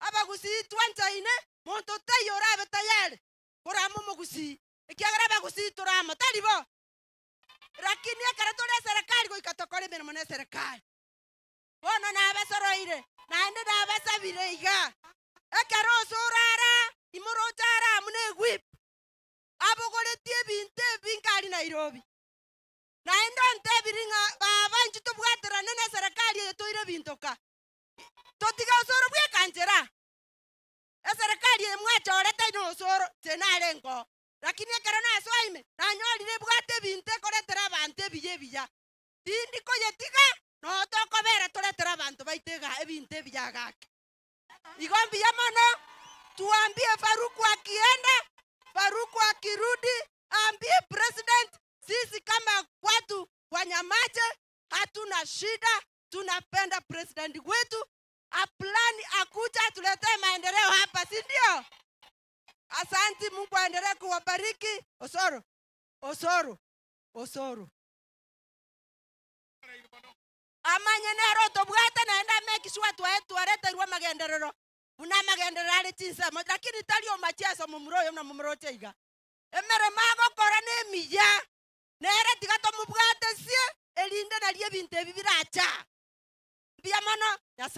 Abagusii twanchaine, monto taiyo orabe tayari korama omogusii, ekiagera abagusii tore amo, tari bo? Lakini ekero tore eserekari goika tokore emeremo na eserekari. Bono nabasoroire, naende nabasabire iga, ekero osoro ara, imoroche ara amo ne whip, abogoretie ebinto ebinge aria Nairobi. Naende ontebirie ng'a baba inche tobwaterane na eserekari eye toire ebinto ka. Totige osoro bweka nchera. Eserekari eye mwachorete inwe osoro, inche narenge oo. Lakini ekero nasoa ime, nanyorire ebwate ebinto ekoretera abanto ebiya ebiya. Tindi koyetiga, noo tokobera toretere abanto baito iga ebinto ebiya gaki. Igo mbuya mono, tuambie Faruku akienda, Faruku akirudi, aambie president, sisi kama watu wa Nyamache hatuna shida, tunapenda president wetu, aplan akuja atuletee maendeleo hapa, si ndio? Asanti, Mungu aendelee kuwabariki. Osoro, Osoro, Osoro. Amanye nere otobwate naende amake sure twaye twareterwe amagenderero buna amagenderero are chinsemo, lakini tari omachie ase omomura oyo buna momoroche iga. Emeremo agokora nemiya, nere tiga tomobwatesie, erinde nario ebinto ebi biracha. Mbuya mono, Nyasae.